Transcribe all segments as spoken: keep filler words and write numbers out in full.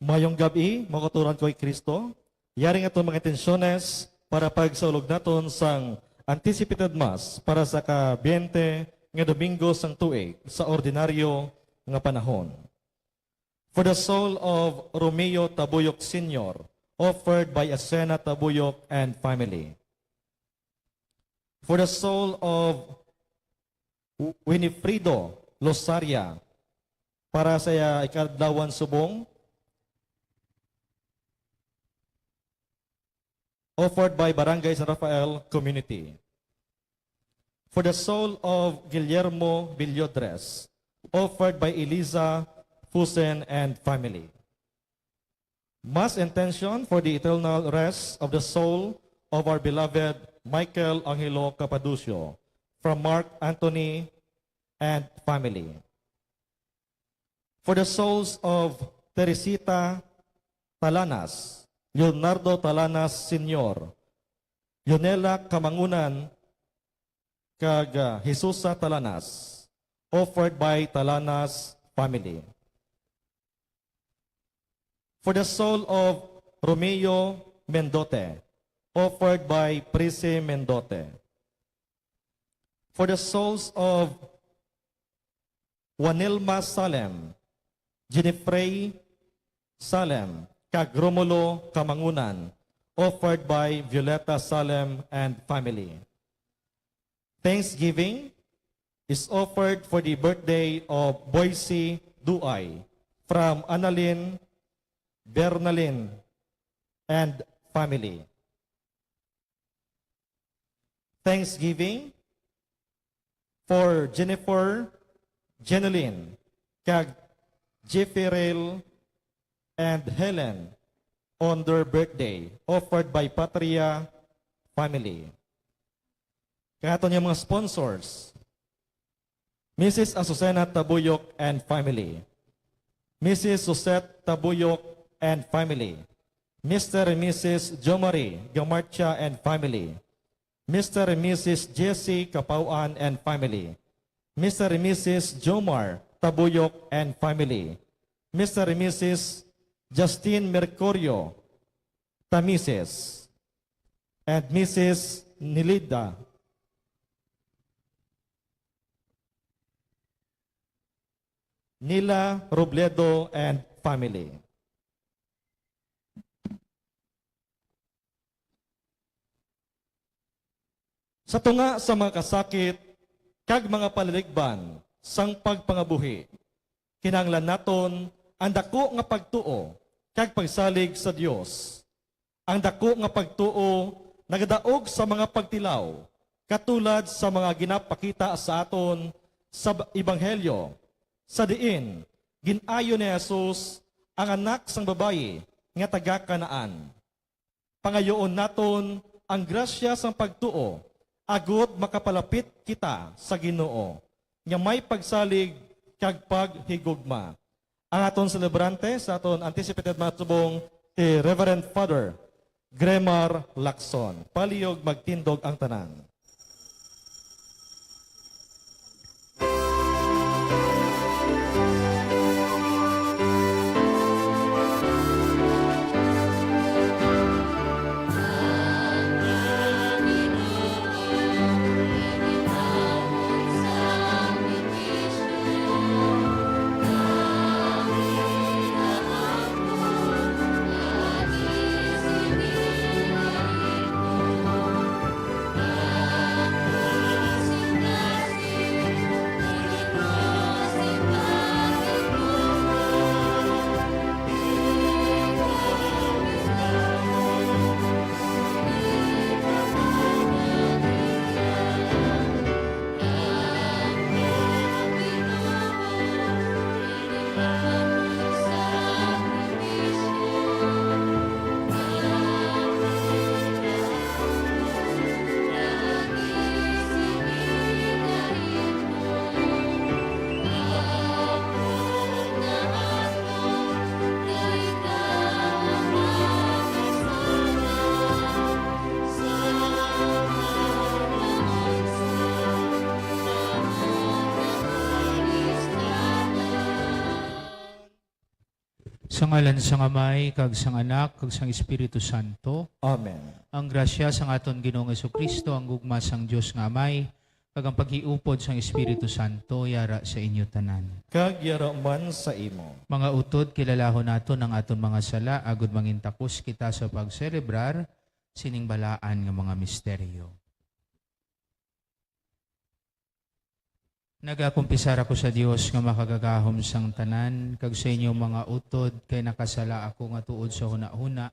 Mayong gab-i, mga kauturan ko kay Kristo. Yari nga itong mga intensyones para pagsaulog naton sang anticipated Mass para sa ka-twenty nga Domingo sang tuig sa ordinaryo nga panahon. For the soul of Romeo Tabuyok Senior, offered by Asena Tabuyok and family. For the soul of Winifredo Losaria, para sa iya ikadlawang subong, offered by Barangay San Rafael Community. For the soul of Guillermo Villodres, offered by Eliza Fusen and family. Mass intention for the eternal rest of the soul of our beloved Michael Angelo Capadocio, from Mark Anthony and family. For the souls of Teresita Talanas, Leonardo Talanas Senior, Yonela Kamangunan, kag, ah, Jesusa Talanas, offered by Talanas family. For the soul of Romeo Mendote, offered by Prissy Mendote. For the souls of Juanilma Salem, Jennifer Salem, kag Romulo Kamangunan, offered by Violeta Salem and family. Thanksgiving is offered for the birthday of Boysie Duay from Annalyn Bernalyn and family. Thanksgiving for Jennifer, Jenilyn, kag Jefferel and Helen on their birthday, offered by Patria family. Kag aton nga mga sponsors, Missus Azucena Tabuyok and family, Missus Suzette Tabuyok and family, Mister and Missus Jomari Gamarcha and family, Mister and Missus Jessie Capauan and family, Mister and Missus Jomar Tabuyok and family, Mister and Missus Justin Mercurio Tamises, and Missus Nilida Nila Robledo and family. Sa tunga sa mga kasakit kag mga palaligban sang pagpangabuhi, kinahanglan naton ang daku nga pagtuo kag pagsalig sa Dios. Ang daku nga pagtuo nagadaog sa mga pagtilaw, katulad sa mga ginapakita sa aton sa b-, Ebanghelyo, sa diin gin-ayo ni Jesus ang anak sang babayi nga taga-Canaan. Pangayoon naton ang grasya sang pagtuo, agod makapalapit kita sa Ginoo, nga may pagsalig kag paghigugma. Ang aton selebrante sa aton anticipated Mass subong, si Reverend Father Gremar Lacson. Palihog magtindog ang tanan. Sa ngalan sang Amay, kag sang Anak, kag sang Espiritu Santo. Amen. Ang grasya sang aton Ginoong Jesu-Cristo, ang gugma sang Dios nga Amay, kag ang paghiupod sang Espiritu Santo yara sa inyo tanan. Kag yara man sa imo. Mga utod, kilalahon naton ang aton mga sala, agod mangintakos kita sa pagselebrar sining balaan nga mga misteryo. Nagakumpisar ako sa Dios nga makagagahom sang tanan, kag sa inyo mga utod, kay nakasala ako nga tuod sa hunahuna,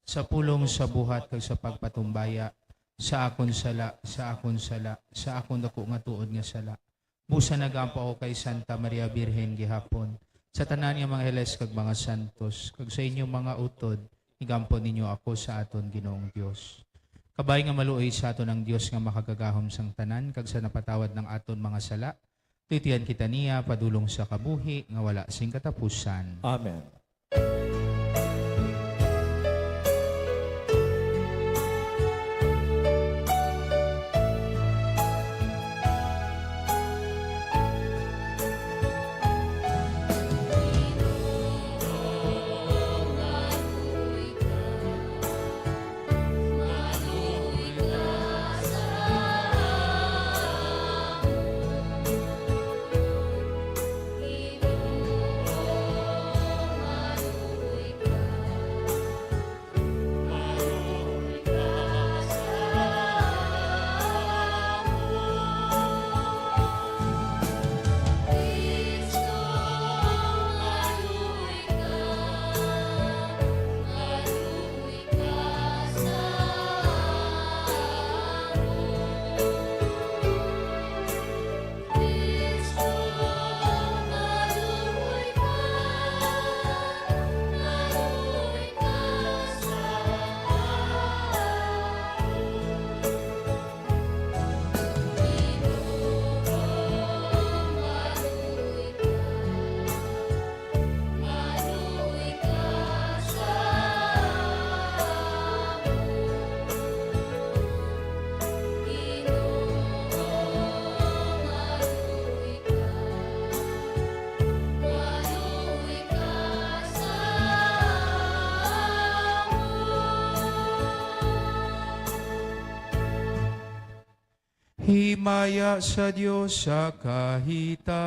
sa pulong, sa buhat, kag sa pagpatumbaya, sa akon sala, sa akon sala, sa akon daku nga tuod nga sala. Busa nagaampo ako kay Santa Maria Birhen gihapon, sa tanan nga mga angeles kag mga santos, kag sa inyo mga utod, igampo ninyo ako sa aton Ginoong Dios. Kabay nga maluoy sa aton ang Dios nga makagagahom sang tanan, kag sa napatawad ng aton mga sala, tuytuyan kita niya padulong sa kabuhi nga wala sing katapusan. Amen. Himaya sa Dios sa kahitaasan.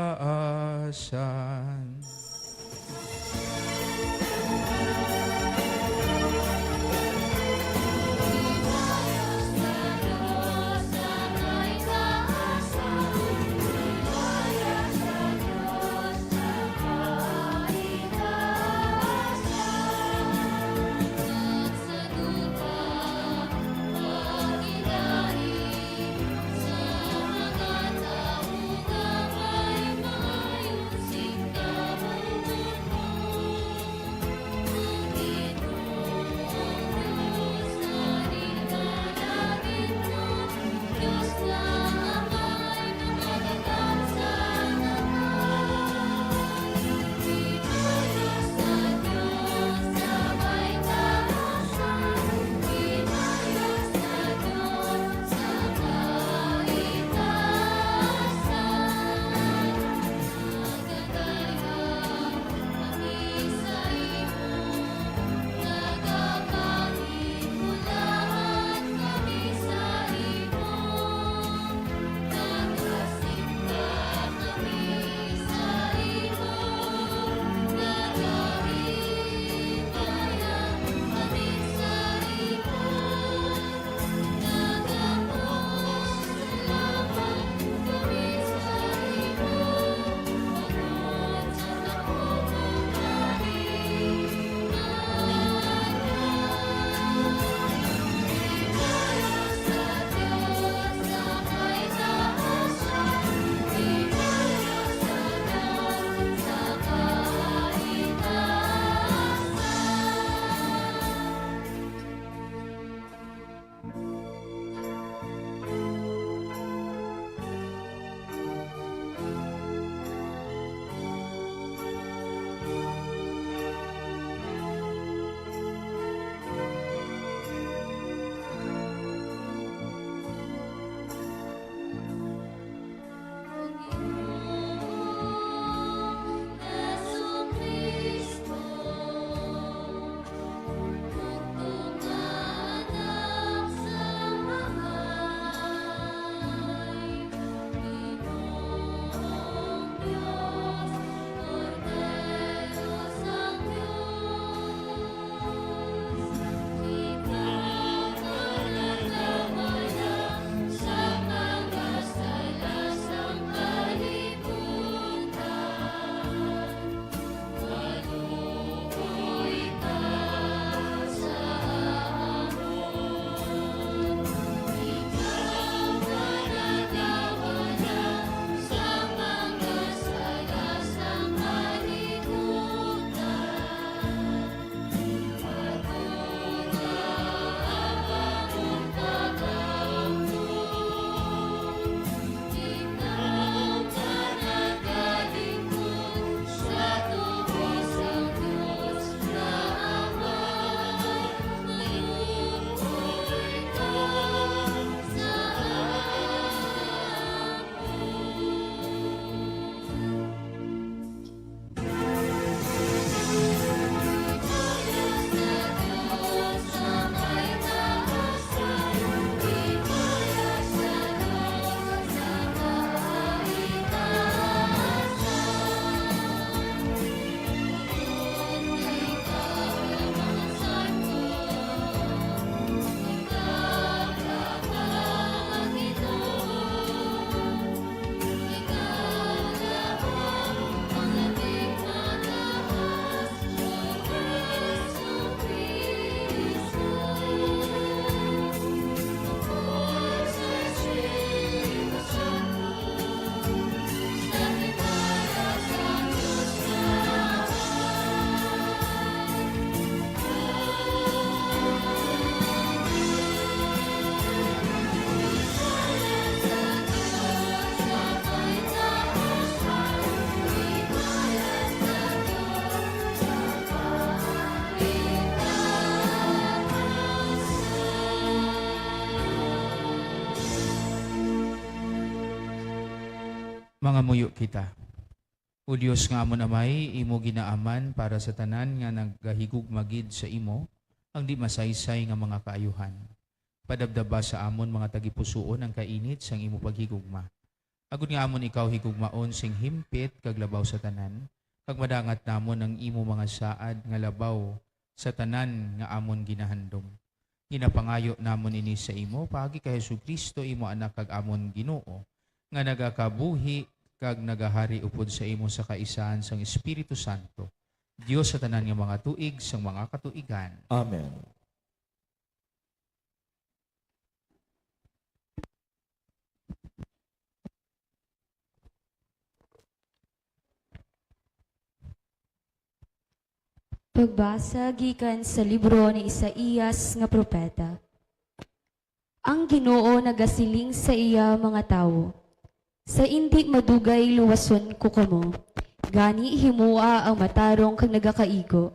Mangamuyo kita. O Dios nga amon Amay, imo ginaaman para sa tanan nga nagahigugma gid sa imo ang di masaysay nga mga kaayuhan. Padabdaba sa amon mga tagipusoon ang kainit sang imo paghigugma, agod nga amon ikaw higugmaon sing himpit kag labaw sa tanan, kag madangat namon ang imo mga saad nga labaw sa tanan nga amon ginahandom. Ginapangayo namon ini sa imo paagi kay Jesu-Cristo, imo Anak kag amon Ginoo, nga nagakabuhi kag nagahari upod sa imo sa kaisahan sang Espiritu Santo, Dios sa tanan nga mga tuig sang mga katuigan. Amen. Pagbasa gikan sa libro ni Isaias nga propeta. Ang Ginoo nagasiling sa iya mga tawo, "Sa indi madugay luwason ko kamo, gani himoa ang matarong kag nagakaigo."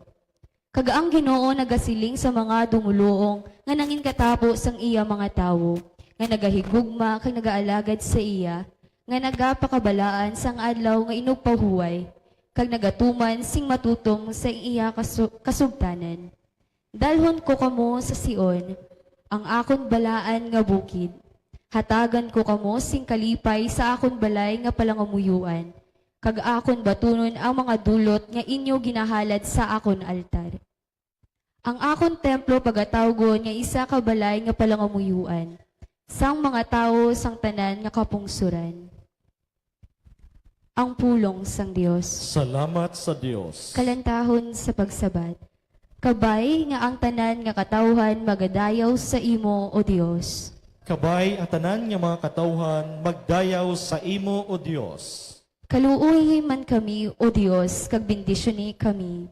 Kag ang Ginoo nagasiling sa mga dumoluong nga nangin katapo sang iya mga tawo, nga nagahigugma kag nagaalagad sa iya, nga nagapakabalaan sang adlaw nga inugpahuway, kag nagatuman sing matutom sa iya kasu-, kasugtanan. Dalhon ko kamo sa Sion, ang akon balaan nga bukid. Hatagan ko kamo sing kalipay sa akon balay nga palangamuyoan, kag akon batunon ang mga dulot nga inyo ginahalad sa akon altar. Ang akon templo pagatawgon nga isa ka balay nga palangamuyoan sang mga tawo sang tanan nga kapungsoran. Ang pulong sang Dios. Salamat sa Dios. Kalantahon sa pagsabat. Kabay nga ang tanan nga katawhan magadayaw sa imo, O Dios. Kabay ang tanan nga mga katawhan magdayaw sa imo, O Dios. Kaluoyi man kami, O Dios, kag bendisyoni kami.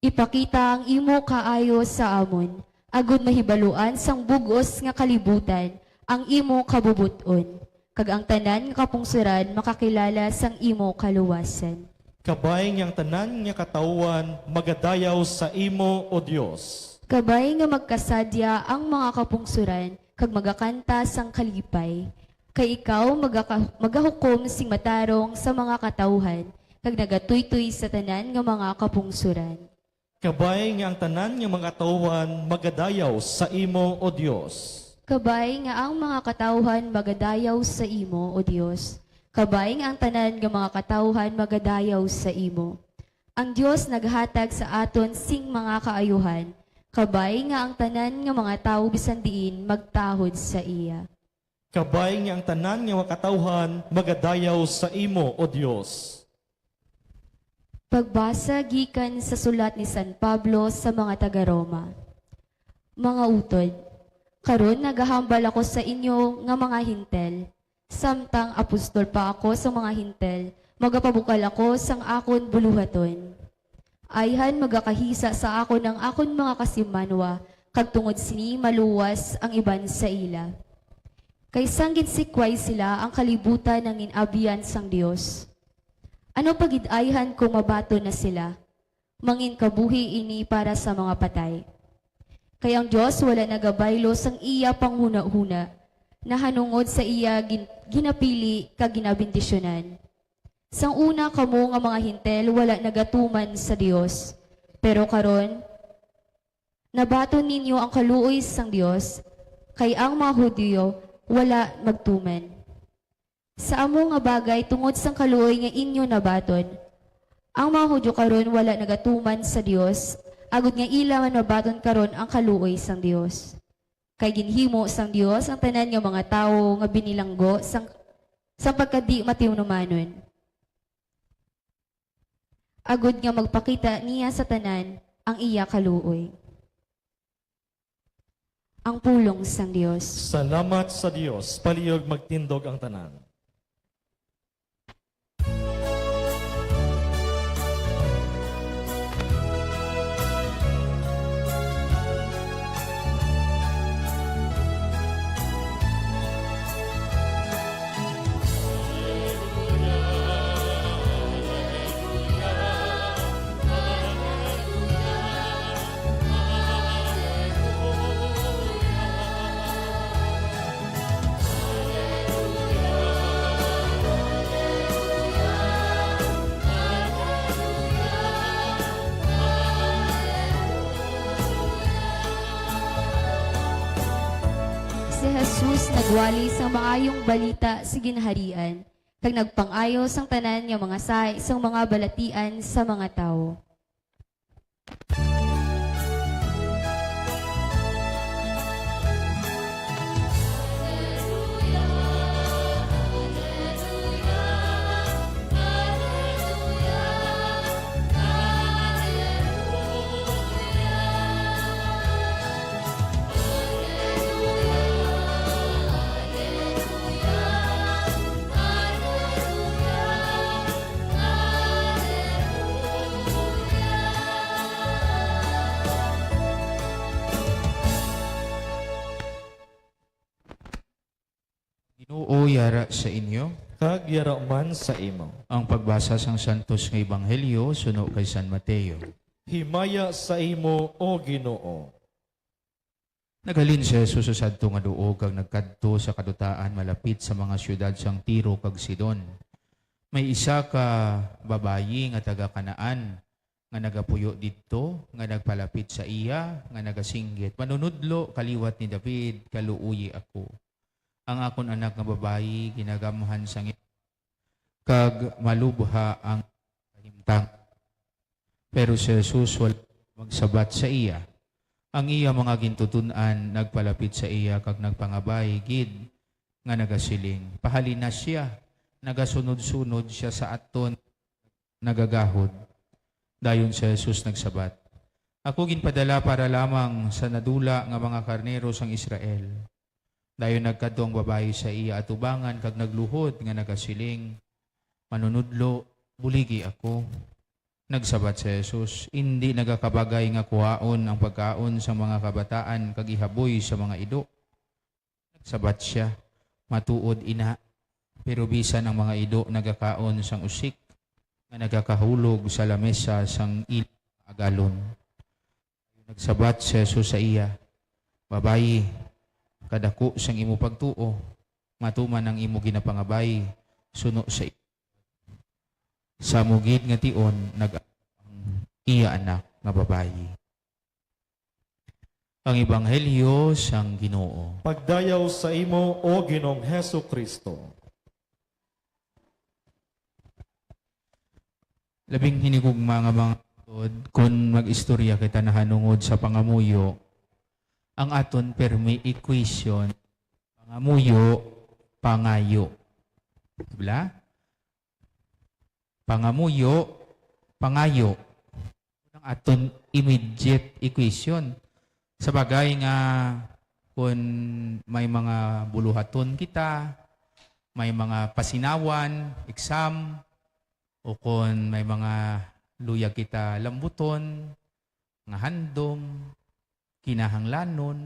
Ipakita ang imo kaayo sa amon, agod mahibaluan sang bug-os nga kalibutan ang imo kabubot-on, kag ang tanan nga kapungsoran makakilala sang imo kaluwasan. Kabay nga ang tanan nga katawhan magadayaw sa imo, O Dios. Kabay nga magkasadya ang mga kapungsoran kag magakanta sang kalipay, kay ikaw magaka-, magahukom sing matarong sa mga katawhan, kag nagatuytoy sa tanan nga mga kapungsoran. Kabay nga ang tanan nga mga katawhan magadayaw sa imo, O Dios. Kabay nga ang mga katawhan magadayaw sa imo, O Dios. Kabay nga ang tanan nga mga katawhan magadayaw sa imo. Ang Dios naghatag sa aton sing mga kaayuhan. Kabay nga ang tanan nga mga tawo bisan diin magtahod sa iya. Kabay nga ang tanan nga mga katawhan magadayaw sa imo, O Dios. Pagbasa gikan sa sulat ni San Pablo sa mga taga-Roma. Mga utod, karon nagahambal ako sa inyo nga mga Gentil, samtang apostol pa ako sa mga Gentil, magapabukal ako sang akon buluhaton. Ayhan magakahisa sa akon ang akon mga kasimanwa, kag tungod sini maluwas ang iban sa ila. Kay sang ginsikway sila, ang kalibutan nangin-abyan sang Dios. Ano pa gid ayhan kung mabaton na sila? Manginkabuhi ini para sa mga patay. Kay ang Dios wala nagabaylo sang iya panghunahuna, nahanungod sa iya gin-, ginapili kag ginabendisyonan. Sang una kamo nga mga Gentil wala nagatuman sa Dios, pero karon nabaton ninyo ang kaluoy sang Dios, kay ang mga Hudiyo wala magtuman. Sa amo nga bagay, tungod sang kaluoy nga inyo nabaton, ang mga Hudiyo karon wala nagatuman sa Dios, agod nga ila man mabaton karon ang kaluoy sang Dios. Kay ginhimo sang Dios ang tanan nga mga tawo nga binilanggo sang, sang pagkadi-matinumanon, agod nga magpakita niya sa tanan ang iya kaluoy. Ang pulong sang Dios. Salamat sa Dios. Palihog magtindog ang tanan. Nagwali sang maayong balita sa ginharian, kag nagpang-ayo sang tanan nga mga sahi sang mga balatian sa mga tawo. Ginoo yara sa inyo. Kag yara man sa imo. Ang pagbasa sang Santos nga Ebanghelyo suno kay San Mateo. Himaya sa imo, O Ginoo. Naghalin si Jesus sa sadto nga duog kag nagkadto sa kadutaan malapit sa mga siyudad sang Tiro kag Sidon. May isa ka babayi nga taga-Canaan nga nagapuyo didto, nga nagpalapit sa iya, nga nagasinggit, "Manunodlo, kaliwat ni David, kaluoyi ako. Ang akon anak nga babayi ginagamhan sang kag malubha ang kahimtang." Pero si Jesus wala magsabat sa iya. Ang iya mga gintuton-an nagpalapit sa iya kag nagpangabay gid nga nagasiling, "Pahalina sia, nagasunod-sunod sia sa aton, nagagahod." Dayon si Jesus nagsabat, "Ako ginpadala para lamang sa nadula nga mga karnero sang Israel." Dayon nagkadto ang babayi sa iya atubangan kag nagluhod nga nagasiling, "Manunodlo, buligi ako." Nagsabat si Jesus, "Indi nagakabagay nga kuhaon ang pagkaon sang mga kabataan kag ihaboy sa mga ido." Nagsabat sia, "Matuod ina, pero bisan ang mga ido nagakaon sang usik nga nagakahulog sa lamesa sang ila agalon." Nagsabat si Jesus sa iya, "Babayi, kadako sang imo pagtuo, matuman ang imo ginapangabay suno sa i-, sa amo gid nga tion nag-, ang iya anak nga babayi." Ang Ebanghelyo sang Ginoo. Pagdayaw sa imo, O Ginoong Jesu-Cristo. Labing hinigugma nga mga utod, kon mag-istorya kita nahanungod sa pangamuyo, ang aton permi equation, pangamuyo, pangayo. Di ba? Pangamuyo, pangayo. Ang aton immediate equation. Sa bagay nga, kung may mga buluhaton kita, may mga pasinawan, exam, o kung may mga luyag kita lambuton, nga handom, kinahanglanon,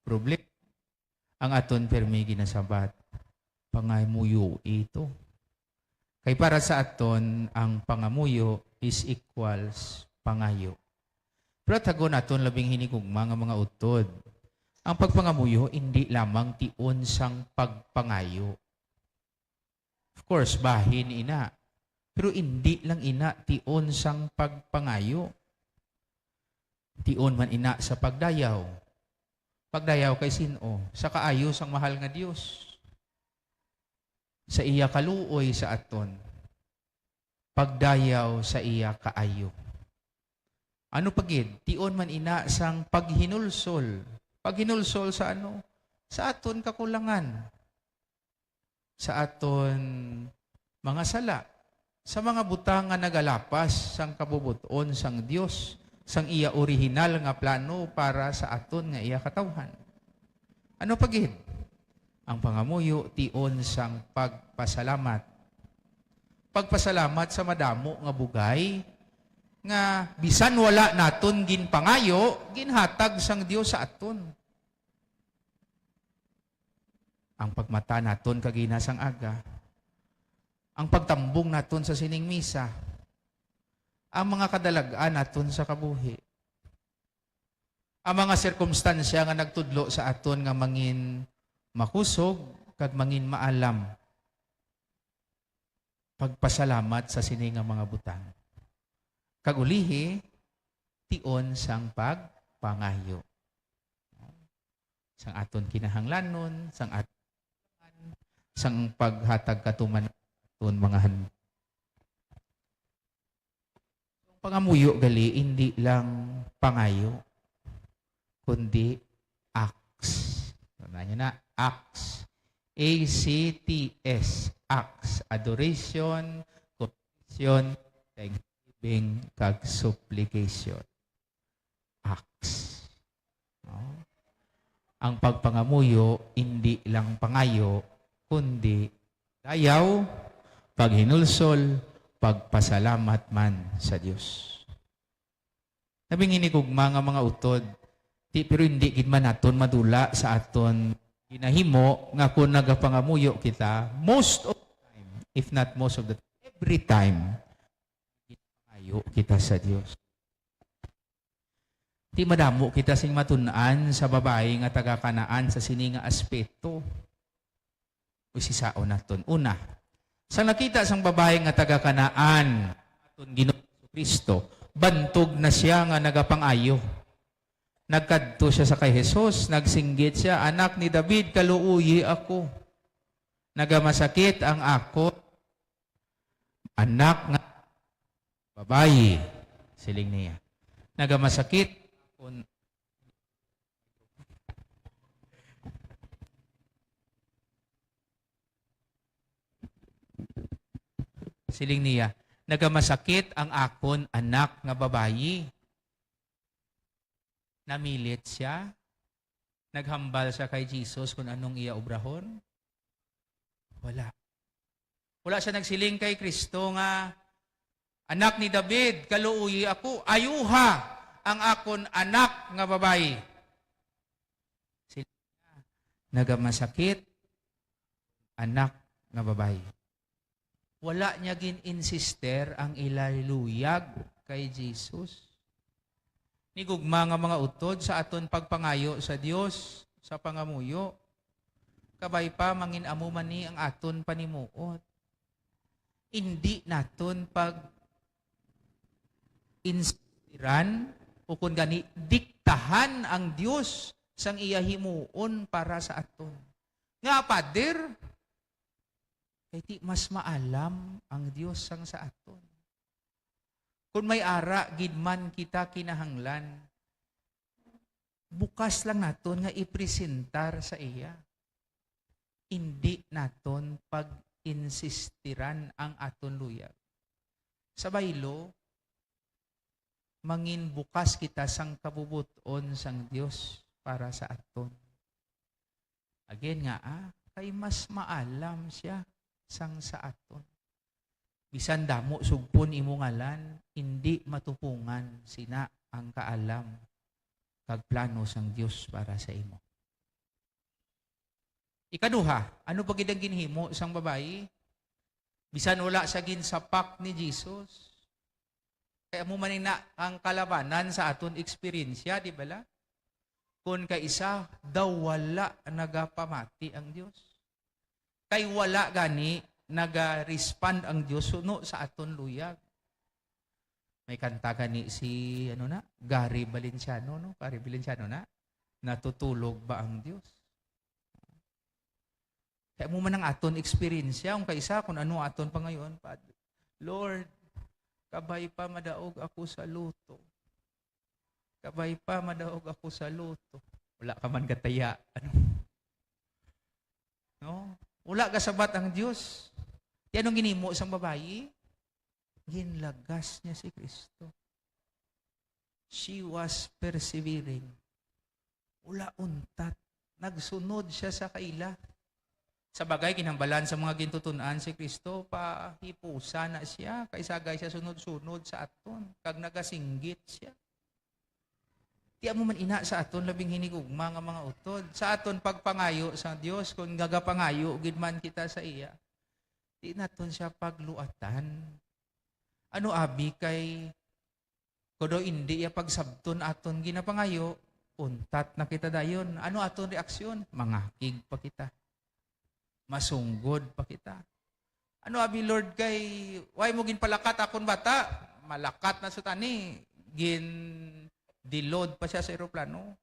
problema, ang aton pirmi ginasabat, pangamuyo ito. Kay para sa aton, ang pangamuyo is equals pangayo. Pero tago naton labing hinigugma nga mga utod. Ang pagpangamuyo indi lamang tion sang pagpangayo. Of course, bahin ina. Pero indi lang ina tion sang pagpangayo. Tion man ina sa pagdayaw. Pagdayaw kay sin-o? Sa kaayo sang mahal nga Dios. Sa iya kaluoy sa aton. Pagdayaw sa iya kaayo. Ano pa gid? Tion man ina sang paghinulsol. Paghinulsol sa ano? Sa aton kakulangan. Sa aton mga sala, sa mga butang nga nagalapas sang kabubot-on sang Dios, sang iya orihinal nga plano para sa aton nga iya katawhan. Ano pa gid? Ang pangamuyo tion sang pagpasalamat. Pagpasalamat sa madamo nga bugay nga bisan wala naton ginpangayo, ginhatag sang Dios sa aton. Ang pagmata naton kagina sang aga, ang pagtambong naton sa sining misa, ang mga kadalag-an naton sa kabuhi, ang mga sirkumstansya nga nagtudlo sa aton nga mangin makusog kag mangin maalam. Pagpasalamat sa sini nga mga butang. Kag ulihi, tion sang pagpangayo. sang aton kinahanglanon, sang at-, sang paghatag katuman aton mga han-, ang pangamuyo gali, hindi lang pangayo, kundi acts. Tandaan niyo na, acts. A C T S, acts. Adoration, confession, thanksgiving, kag supplication. Acts. No? Ang pagpangamuyo, hindi lang pangayo, kundi dayaw, paghinulsol, pagpasalamat man sa Dios. Nabing hinigugma nga mga utod, ti, pero hindi gid man naton madula sa aton ginahimo nga kung nagapangamuyo kita, most of the time, if not most of the time, every time, ayo kita sa Dios. Di madamo kita sing matun-an sa babayi nga taga Canaan sa sini nga aspeto. Usisaon naton. Una, sang nakita sang babayi nga taga Canaan aton Ginoong Jesu-Cristo, bantog na sia nga nagapang-ayo. Nagkadto sia sa kay Jesus, nagsinggit sia, "Anak ni David, kaluoyi ako. Nagamasakit ang akon anak nga babayi," siling niya. "Nagamasakit akon." Siling niya, "Nagamasakit ang akon anak nga babayi." Namilit sia? Naghambal sia kay Jesus kung anong iya obrahon? Wala. Wala sia nagsiling kay Cristo nga, "Anak ni David, kaluoyi ako, ayuha ang akon anak nga babayi." Siling niya, "Nagamasakit, anak nga babayi." Wala niya gin-insister ang ila luyag kay Jesus. Ni gugma nga mga utod sa aton pagpangayo sa Dios sa pangamuyo, kabay pa mangin-amo man ni ang aton panimuot. Indi naton pag-insistiran o kun gani diktahan ang Dios sang iya himuon para sa aton. Nga, Pader, kay ti mas maalam ang Dios sang sa aton. Kung may ara gid man kita kinahanglan, bukas lang naton nga ipresentar sa iya. Indi naton pag-insistiran ang aton luyag. Sa baylo, mangin bukas kita sang kabubot-on sang Dios para sa aton. Again nga, ah, kay mas maalam sia sang sa aton. Bisan damo sugpon imo ngalan, indi matupungan sina ang kaalam kag plano sang Dios para sa imo. Ikaduha, ano pa gid ang ginhimo sang babayi? Bisan wala sa ginsapak ni Jesus. Kay amo man ina ang kalabanan sa aton eksperyensya, di bala? Kun kaisa, daw wala nagapamati ang Dios. Kay wala gani naga-respond ang Dios suno sa aton luyag. May kanta gani si, ano na, Gary Valenciano, no? Gary Valenciano na, "Natutulog ba ang Dios?" Kay amo man ang aton eksperyensya, ang kaisa kung ano aton pangayoon, "Pad-, Lord, kabay pa madaog ako sa lotto. Kabay pa madaog ako sa lotto." Wala ka man gataya. Ano? No? Wala gasabat ang Dios. Ti anong ginhimo sang babayi? Ginlagas niya si Cristo. She was persevering. Wala untat. Nagsunod siya sa kaila. Sa bagay, ginhambalan sa mga gintutunan si Cristo, pahipusa na siya, kay sagay siya sunod-sunod sa aton, kag nagasinggit siya. Ti amo man ina sa aton labing hinigugma nga mga utod, sa aton pagpangayo sa Dios, kung nagapangayo gid man kita sa iya, di naton siya pagluatan. Ano abi kay Kuno indi iya pagsabton aton ginapangayo, untat na kita dayon. Ano aton reaksyon? Mangakig pa kita. Masunggod pa kita. Ano abi, Lord, kay why mo ginpalakat akon bata? Malakat na sa tani, gin-deload pa siya sa eroplano.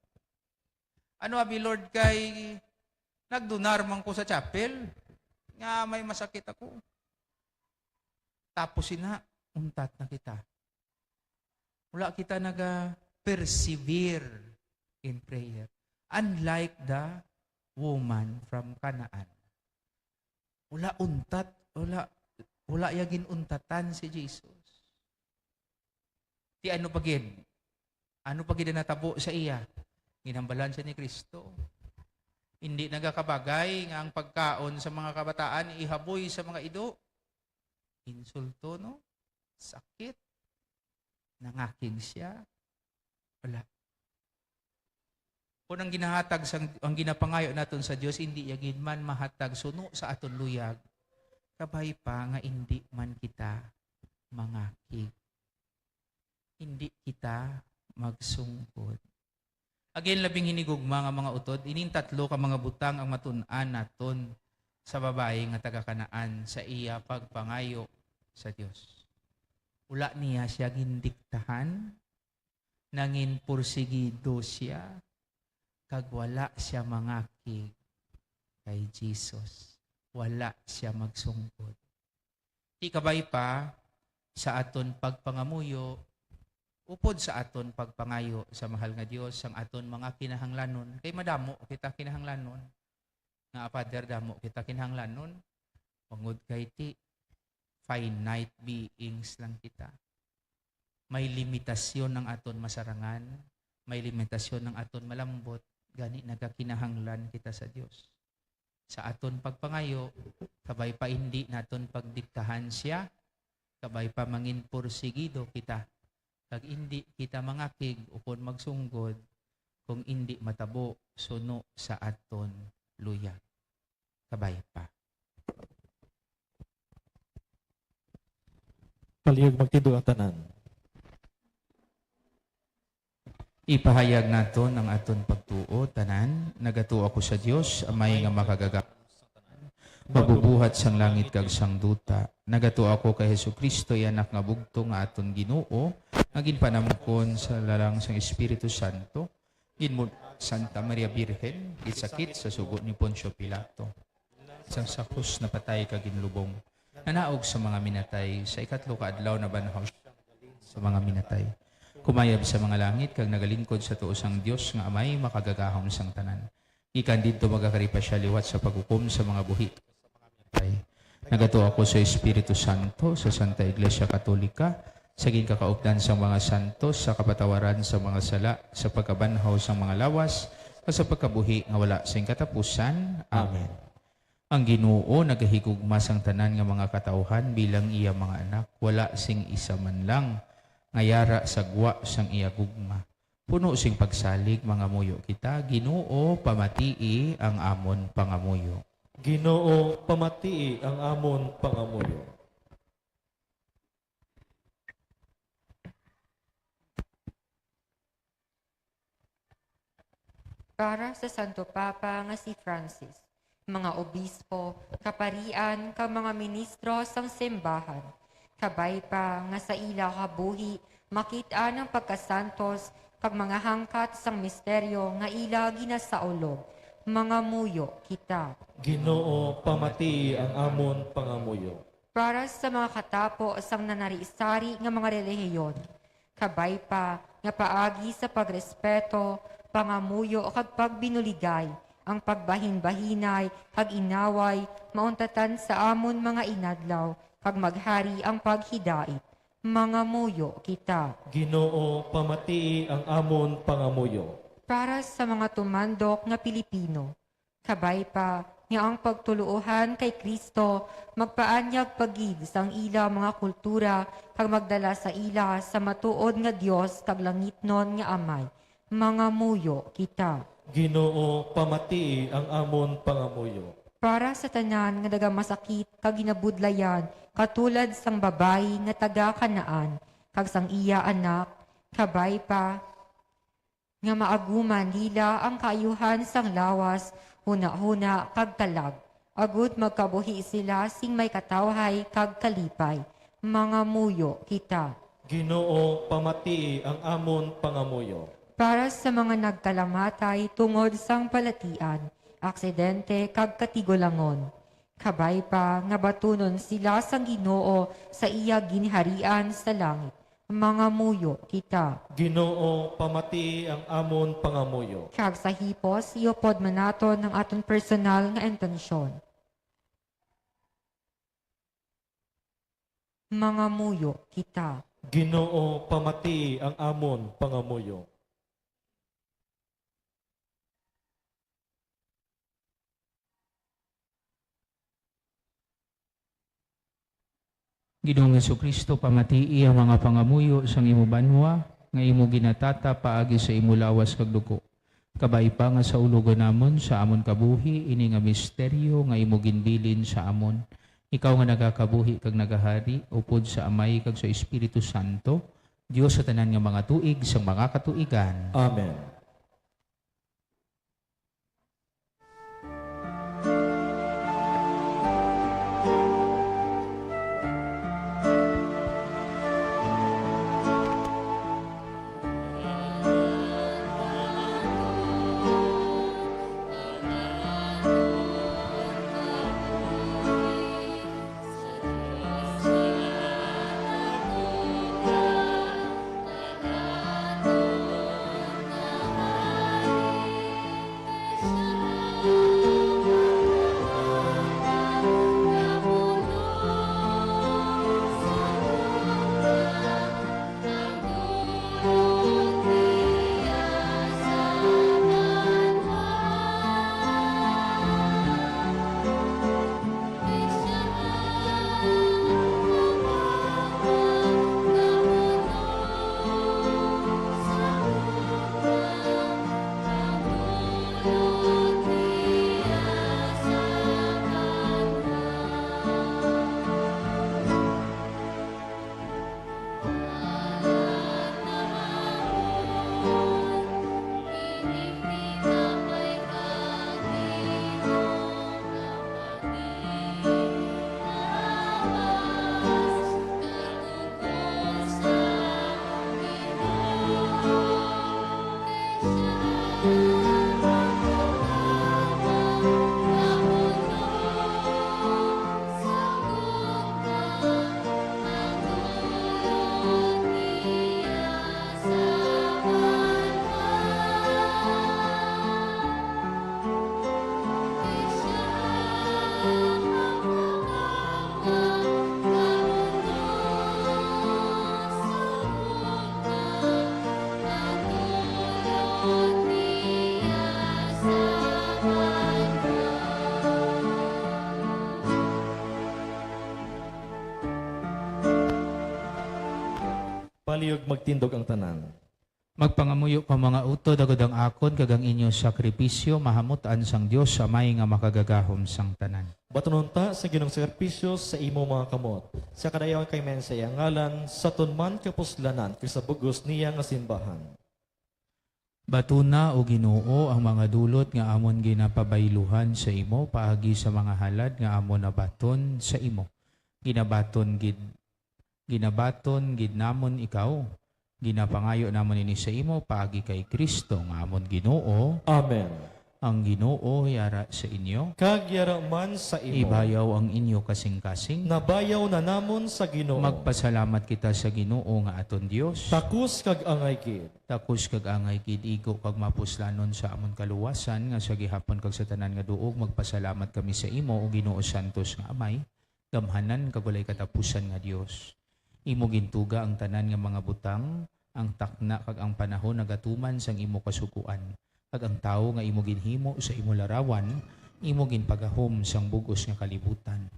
Ano abi, Lord, kay nagdunar man ko sa chapel nga may masakit ako. Tapos sina, untat na kita. Wala kita naga-persevere in prayer. Unlike the woman from Canaan. Wala untat, wala, wala ya ginuntatan si Jesus. Ti ano pa gid? Ano pa gid ang natabo sa iya? Ginhambalan siya ni Kristo. Hindi nagakabagay nga ang pagkaon sa mga kabataan ihaboy sa mga ido. Insulto, no? Sakit. Nangakig siya. Wala. Kung ang ginahatag sang, ang ginapangayo naton sa Dios, hindi ya gid man mahatag suno sa aton luyag, kabay pa nga hindi man kita mangakig. Hindi kita magsungkod. Again, labing hinigugma nga mga utod, ining tatlo ka mga butang ang matun-an naton sa babayi nga taga Canaan sa iya pagpangayo sa Dios. Wala niya siya gindiktahan, nangin porsigido siya, kag wala siya mangakig kay Jesus. Wala siya magsungkod. Ti kabay pa sa aton pagpangamuyo, upod sa aton pagpangayo sa mahal nga Dios, ang aton mga kinahanglanon. Kay madamo kita kinahanglanon. Nga, Father, damo kita kinahanglanon. Bangod kay ti finite beings lang kita. May limitasyon ang aton masarangan, may limitasyon ang aton malambot, gani nagakinahanglan kita sa Dios. Sa aton pagpangayo, kabay pa indi naton pagdiktahan siya, kabay pa mangin porsigido kita, kag indi kita mangakig ukon magsunggod kung indi matabo suno sa aton luyag. Kabay pa. Palihog magtindugan tanan. Ipahayag naton ang aton pagtuo, tanan. Nagatuo ako sa Dios, Amay nga Makagagahom, Magbubuhat sang langit kag sang duta. Nagatuo ako kay Jesu-Cristo, iya Anak nga bugtong, nga aton Ginoo, nga ginpanamkon sa lalang sang Espiritu Santo, ginmul-, Santa Maria Birhen, ginsakit sa sugo ni Poncio Pilato. Sang sa krus napatay kag ginlubong. Nanaog sa mga minatay, sa ikatlo ka adlaw nabanhaw siya sa mga minatay. Kumayab sa mga langit kag nagalingkod sa tuo sang Dios nga Amay makagagahom sang tanan. Gikan didto magakari pa siya liwat sa paghukom sa mga buhi. Ay, nagato ako sa Espiritu Santo, sa Santa Iglesia Katolika, sa ginkakaupdan sang mga santos, sa kapatawaran sa mga sala, sa pagkabanhaw sang mga lawas, kag sa pagkabuhi nga wala sing katapusan. Amen. Ang Ginoo nagahigugma sang tanan nga mga katawuhan bilang iya mga anak, wala sing isa man lang nga yara sa gwa sang iya gugma. Puno sing pagsalig, mangamuyo kita, Ginoo, pamatii ang amon pangamuyo. Ginoo, pamatii ang amon pangamuyo. Para sa Santo Papa nga si Francis, mga obispo, kaparian, kag mga ministro sang simbahan, kabay pa nga sa ila kabuhi makit-an ang pagkasantos kag mga hangkat sang misteryo nga ila ginasaulog, mangamuyo kita. Ginoo, pamatii ang amon pangamuyo. Para sa mga katapo sang nanari-sari nga mga relihiyon, kabay pa nga paagi sa pagrespeto, pangamuyo, kag pagbinuligay, ang pagbahinbahinay kag inaway mauntatan sa amon mga inadlaw, kag maghari ang paghidait. Mangamuyo kita. Ginoo, pamatii ang amon pangamuyo. Para sa mga tumandok nga Pilipino, kabay pa nga ang pagtuloohan kay Cristo magpaanyag pa gid sang ila mga kultura kag magdala sa ila sa matuod nga Dios kag langitnon nga Amay. Mangamuyo kita. Ginoo, pamatii ang amon pangamuyo. Para sa tanan nga nagamasakit kag ginabudlayan, katulad sang babayi nga taga Canaan kag sang iya anak, kabay pa nga maaguman nila ang kaayuhan sang lawas, hunahuna, kag kalag, agud magkabuhi sila sing may katawhay kag kalipay. Mangamuyo kita. Ginoo, pamatii ang amon pangamuyo. Para sa mga nagkalamatay tungod sang balatian, aksidente, kag katigulangon, kabay pa nga batunon sila sang Ginoo sa iya ginharian sa langit. Mangamuyo kita. Ginoo, pamatii ang amon pangamuyo. Kag sa hipos, iupod man naton ang aton personal nga intensyon. Mangamuyo kita. Ginoo, pamatii ang amon pangamuyo. Ginoong Jesu-Cristo, pamatii ang mga pangamuyo sang imo banwa nga imo ginatata paagi sa imo lawas kag dugo. Kabay pa nga saulogon namon sa amon kabuhi ini nga misteryo nga imo ginbilin sa amon. Ikaw nga nagakabuhi kag nagahari upod sa Amay kag sa Espiritu Santo, Dios sa tanan nga mga tuig sang mga katuigan. Amen. Palihog magtindog ang tanan. Magpangamuyo ka, mga utod, agod ang akon kag ang inyo sakripisyo mahamut-an sang Dios Amay nga makagagahom sang tanan. Batunon ta sa Ginoong sakripisyo sa imo mga kamot, sa kadayawan kag mayan sa iya ngalan, sa aton man kapuslanan kag sa bug-os niya nga simbahan. Batuna, O Ginoo, ang mga dulot nga amon ginapabayluhan sa imo paagi sa mga halad nga amon nabaton sa imo. Ginabaton gid Ginabaton gid namon ikaw. Ginapangayo namon ini sa imo paagi kay Cristo nga amon Ginoo. Amen. Ang Ginoo yara sa inyo. Kag yara man sa imo. Ibayaw ang inyo kasingkasing. Nabayaw na namon sa Ginoo. Magpasalamat kita sa Ginoo nga aton Dios. Takos kag angay gid. Takos kag angay gid, igo kag mapuslanon sa amon kaluwasan, nga sa gihapon kag sa tanan nga duog magpasalamat kami sa imo, O Ginoo, santos nga Amay, gamhanan kag walay katapusan nga Dios. Imo gintuga ang tanan nga mga butang, ang takna kag ang panahon nagatuman sang imo kasugoan, kag ang tawo nga imo ginhimo sa imo larawan, imo ginpagahom sang bug-os nga kalibutan.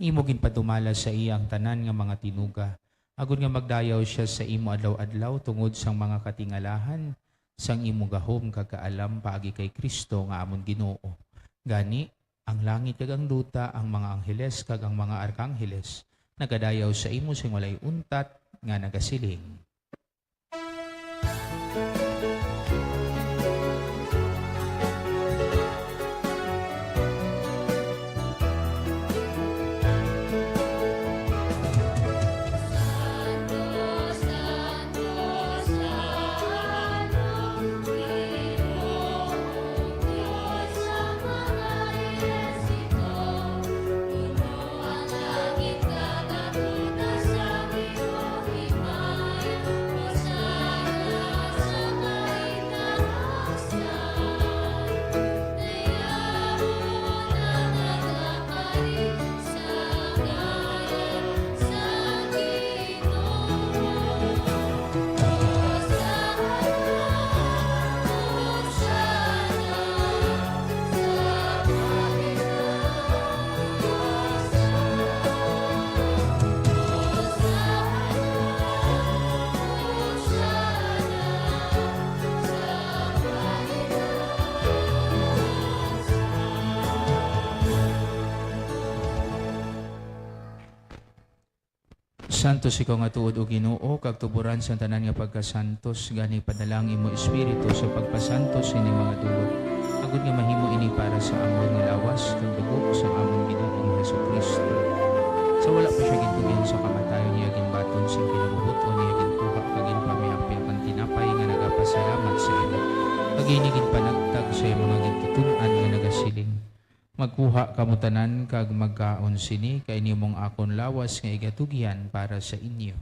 Imo ginpadumala sa iya ang tanan nga mga tinuga, agod nga magdayaw sia sa imo adlaw-adlaw tungod sang mga katingalahan sang imo gahom kag kaalam paagi kay Cristo nga amon Ginoo. Gani, ang langit kag ang duta, ang mga angheles kag ang mga arkangheles, nagadayaw sa imo sing walay untat nga nagasiling. Santos ikaw nga tuod, O Ginoo, kag tuboran sang tanan nga pagkasantos, gani padala ang imo Espiritu sa pagpasantos sini mga dulot, agod nga mahimo ini para sa amon nga lawas kag dugo sang amon Ginoong Jesu-Cristo. Sa wala pa sia gintugyan sa kamatayon, iya ginbaton sing kinabubot-on, iya ginkuha kag ginpamiapyak ang tinapay nga nagapasalamat sa imo, kag ini ginpanagtag sa iya mga gintuton-an nga nagasiling: Magkuha kamo tanan kag magkaon sini, kay ini amo ang akon lawas nga igatugyan para sa inyo.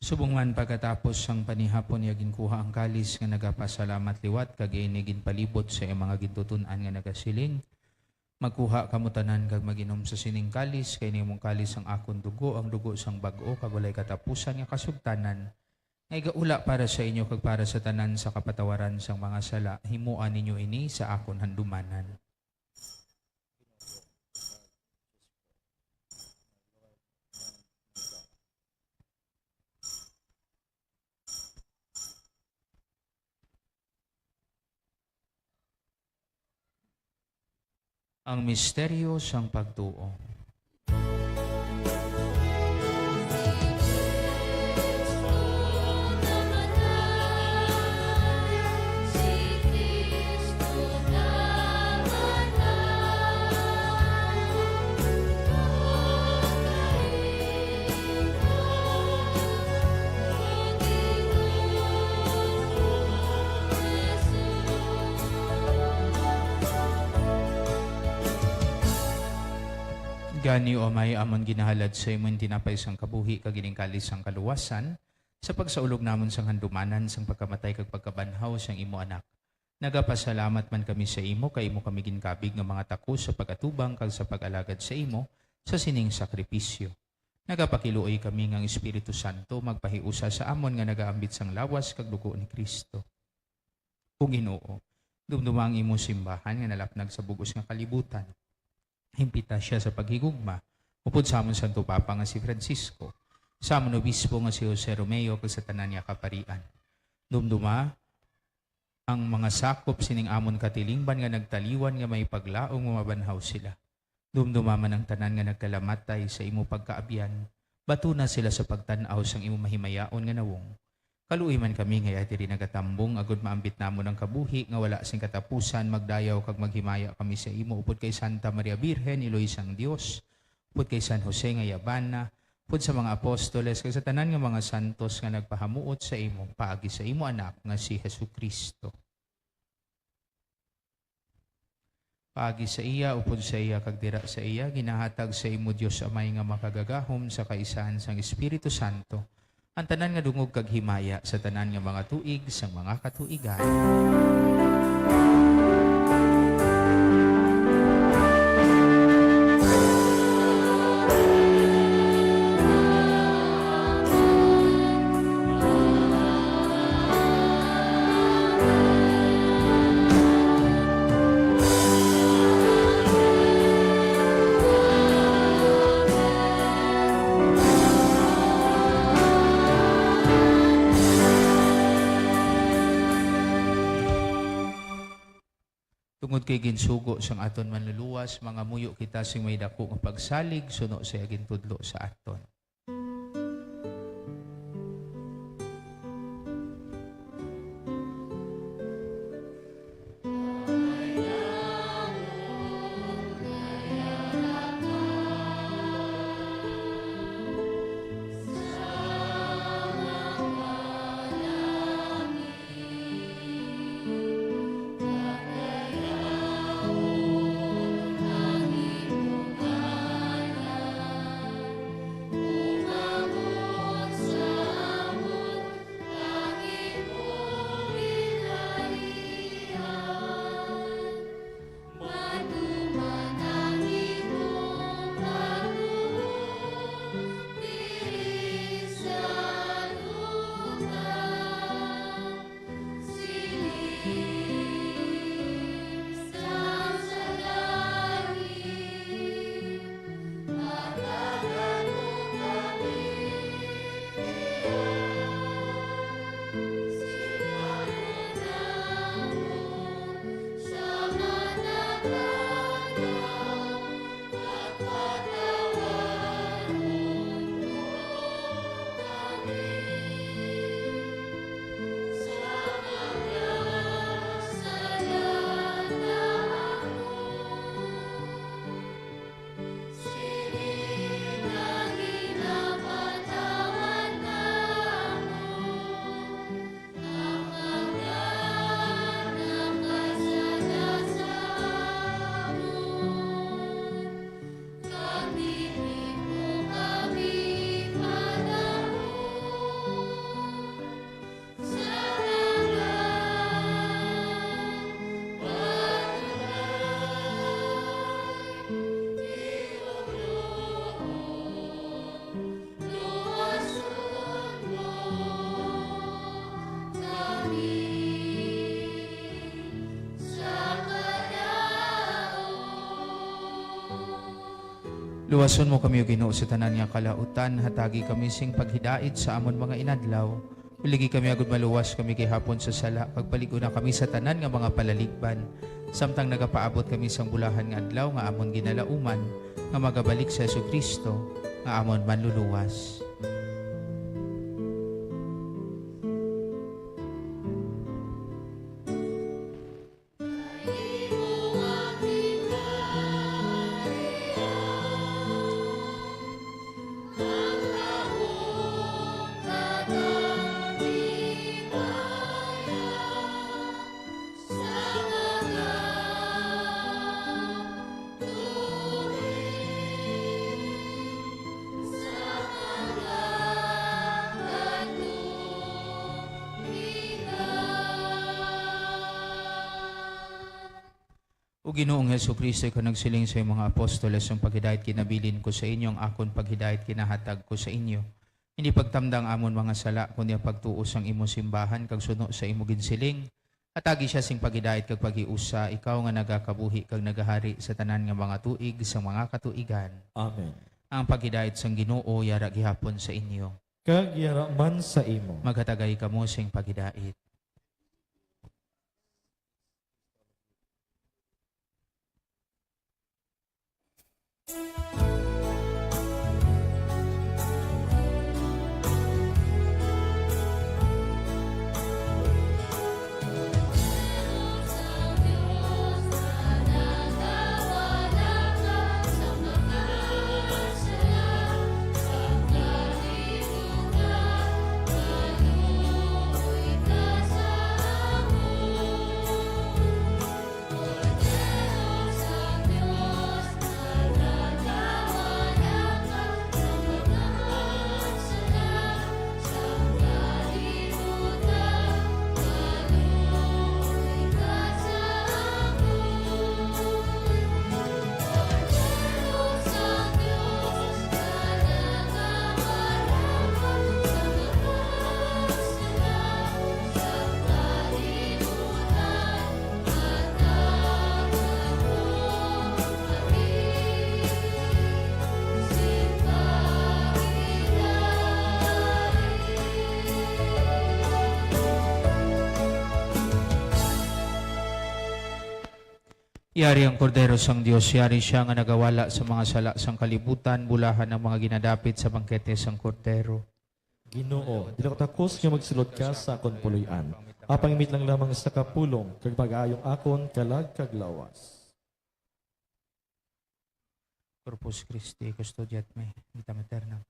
Subong man, pagkatapos sang panihapon, iya ginkuha ang kalis nga nagapasalamat liwat, kag ini ginpalibot sa iya mga gintuton-an nga nagasiling: Magkuha kamo tanan kag mag-inom sa sining kalis, kay ini amo ang kalis sang akon dugo, ang dugo sang bag-o kag walay katapusan nga kasugtanan, nga igaula para sa inyo kag para sa tanan sa kapatawaran sang mga sala. Himoa ninyo ini sa akon handumanan. Ang misteryo sang pagtuo. Gani, O Amay, amon ginahalad sa imo ang tinapay sang kabuhi kag ining kalis sang kaluwasan, sa pagsaulog namon sang handumanan sang pagkamatay kag pagkabanhaw sang imo Anak. Nagapasalamat man kami sa imo, kay imo kami ginkabig nga mga takos sa pag-atubang kag sa pag-alagad sa imo sa sining sakripisyo. Nagapakiluoy kami nga ang Espiritu Santo magpahiusa sa amon nga nagaambit sang lawas kag dugo ni Cristo. O Ginoo, dumduma ang imo simbahan nga nalapnag sa bug-os nga kalibutan. Himpita sia sa paghigugma upod sa amon Santo Papa nga si Francisco, sa amon Obispo nga si Jose Romeo, kag sa tanan nga kaparian. Dumduma ang mga sakop sining amon katilingban nga nagtaliwan, nga may paglaom nga mabanhaw sila. Dumduma man ang tanan nga nagkalamatay sa imo pagkaabyan. Batuna sila sa pagtan-aw sang imo mahimayaon nga nawong. Kaluoy man kami nga iya diri nagatambong, agod maambit namon ang kabuhi nga wala sing katapusan. Magdayaw kag maghimaya kami sa imo upod kay Santa Maria Birhen, Iloy sang Dios, upod kay San Jose nga iya bana, upod sa mga apostoles, kag sa tanan nga mga santos nga nagpahamuot sa imo, paagi sa imo Anak nga si Jesu-Cristo. Paagi sa iya, upod sa iya, kag dira sa iya, ginahatag sa imo, Dios Amay, nga makagagahom sa kaisahan sang Espiritu Santo, ang tanan nga dungog kag himaya sa tanan nga mga tuig sang mga katuigan. Tungod kay ginsugo sang aton Manluluwas, mangamuyo kita sing may daku nga pagsalig suno sa iya gintudlo sa aton. Luwason mo kami, O Ginoo, sa tanan nga kalautan, hatagi kami sing paghidait sa amon mga inadlaw. Buligi kami agud maluwas kami gihapon sa sala, kag palig-una kami sa tanan nga mga palaligban, samtang nagapaabot kami sang bulahan nga adlaw nga amon ginalauman, nga magabalik si Jesu-Cristo nga amon Manluluwas. O Ginoong Jesu-Cristo, ikaw nagsiling sa imong mga apostoles, "Ang paghidait ginabilin ko sa inyo, ang akon paghidait ginahatag ko sa inyo." Hindi pagtamda ang amon mga sala, kundi ang pagtuo sang imo simbahan kag suno sa imo ginsiling. Hatagi siya sing paghidait kag paghiusa, ikaw nga nagakabuhi kag nagahari sa tanan nga mga tuig sang mga katuigan. Amen. Ang paghidait sang Ginoo yara gihapon sa inyo. Kag yara man sa imo. Maghatagay kamo sing paghidait. Yari ang Kordero sang Dios, yari sia nga nagawala sa mga sala sang kalibutan, bulahan ang mga ginadapit sa bangkete sang Kordero. Ginoo, dili ako takos nga magsulod ka sa akon puloy-an. Apang imit lang lamang sa kapulong, kag mag-aayong akon kalag kag lawas. Corpus Christi, custodiat me, vitam aeternam.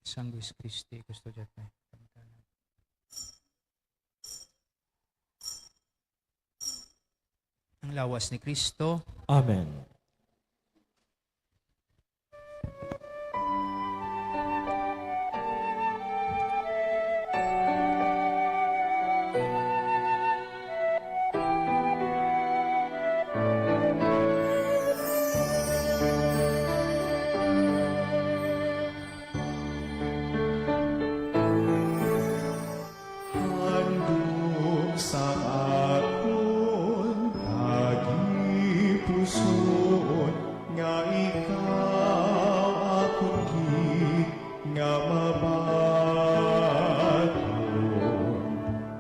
Sanguis Christi, custodiat me, vitam aeternam. Ang lawas ni Cristo. Amen. Handom sang akon tagipusoon, nga ikaw akon gid nga mabaton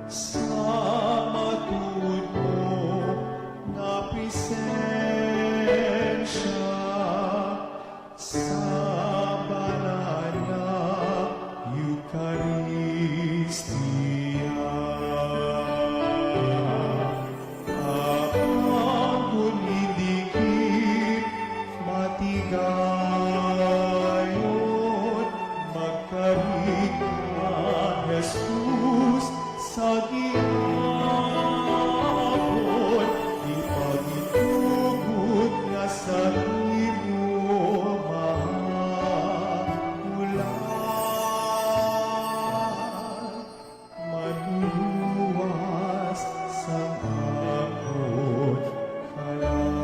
sa matuod mo nga presensya. Sa banal nga Eukaristia, apang kon hindi gid matigayon, magkari ka, Jesus, sa gihapon, ipagtugot nga sa imo mahahulan, manluwas sang akon kalag.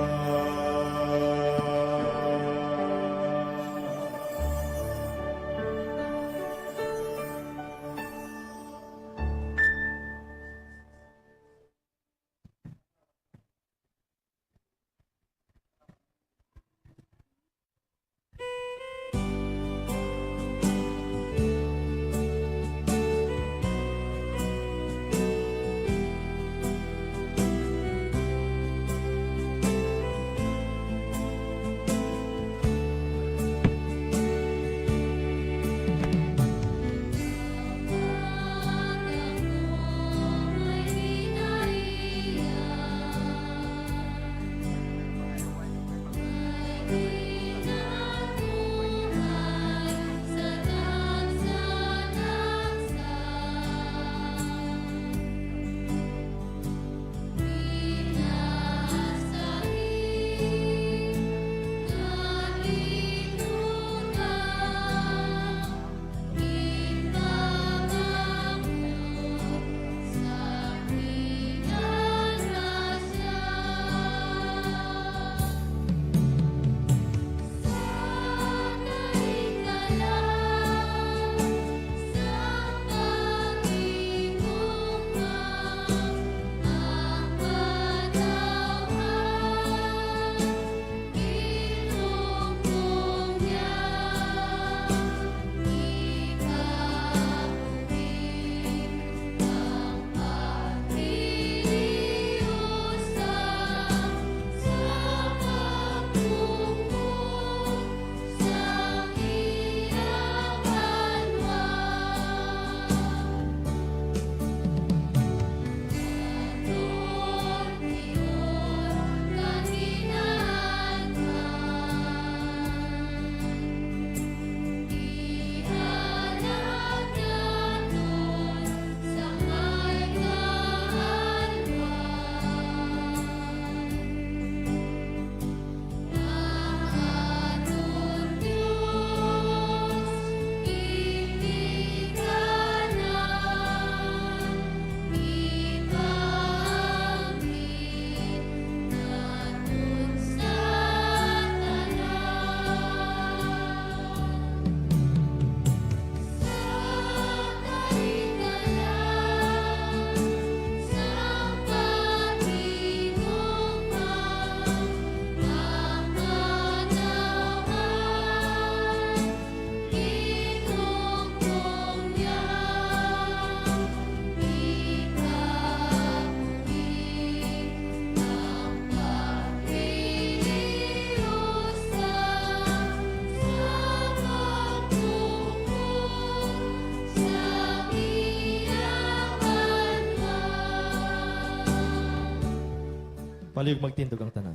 Palihog magtindog ang tanan.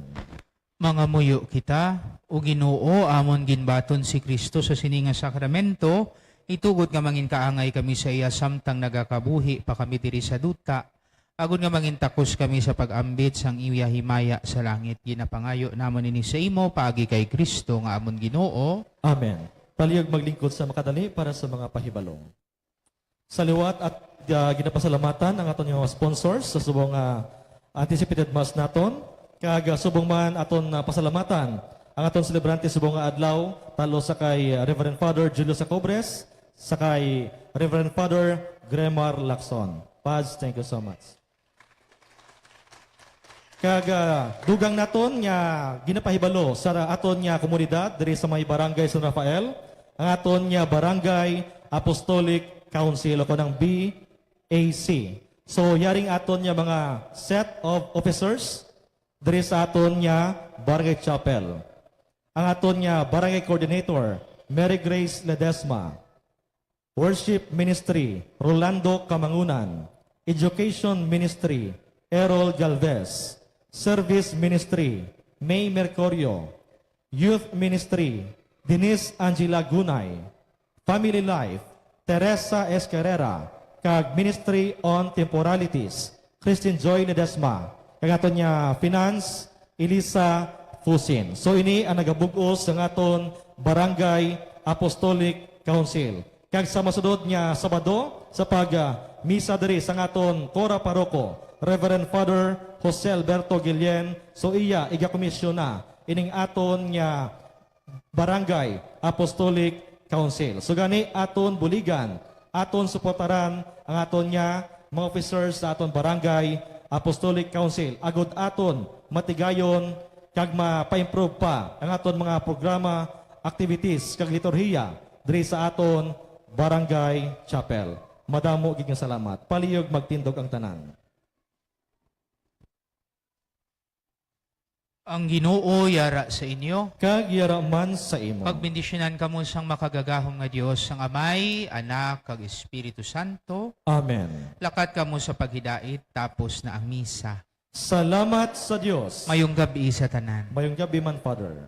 Mangamuyo kita. O Ginoo, amon ginbaton si Cristo sa sini nga sakramento, itugot nga manginkaangay kami sa iya samtang nagakabuhi pa kami diri sa duta, agod nga mangintakos kami sa pag-ambit sang iya himaya sa langit. Ginapangayo namon ini sa imo paagi kay Cristo nga amon Ginoo. Amen. Palihog maglingkod sa makadali para sa mga pahibalo. Sa liwat at, ah, ginapasalamatan ang aton nga mga sponsors sa subong nga anticipated mass naton, kag, ah, subong man aton, ah, pasalamatan ang aton selebrante subong nga adlaw, talo sa kay, ah, Reverend Father Julio Sacobres, sa kay Reverend Father Gremar Lacson. Pads, thank you so much. Kag, ah, dugang naton nga ginapahibalo sa aton nga komunidad diri sa may Barangay San Rafael, ang aton nga Barangay Apostolic Council o kanang B A C. So, yaring aton nga mga set of officers diri sa aton nga Barangay Chapel. Ang aton nga Barangay Coordinator, Mary Grace Ledesma. Worship Ministry, Rolando Kamangunan. Education Ministry, Errol Galvez. Service Ministry, May Mercurio. Youth Ministry, Denise Angela Gunay. Family Life, Teresa Escarrera. Kag Ministry on Temporalities, Christine Joy Ledesma. Kag aton nga Finance, Elisa Fusin. So, ini ang nagabug-os sa aton Barangay Apostolic Council. Kag sa masunod nga Sabado, sa pag, ah, misa diri sa aton Cora Paroko, Reverend Father Jose Alberto Guillen, so iya igakomisyon na ining aton nga Barangay Apostolic Council. So gani, aton buligan, aton suportaran ang aton nga mga officers sa aton Barangay Apostolic Council, agud aton matigayon kag mapa-improve pa ang aton mga programa, activities, kag liturhiya diri sa aton Barangay Chapel. Madamo gid nga salamat. Palihog magtindog ang tanan. Ang Ginoo yara sa inyo. Kag yara man sa imo. Pagbendisyonan kamo sang makagagahom nga Dios, ang Amay, Anak, kag Espiritu Santo. Amen. Lakat kamo sa paghidait, tapos na ang misa. Salamat sa Dios. Mayong gab-i sa tanan. Mayong gab-i man, Father.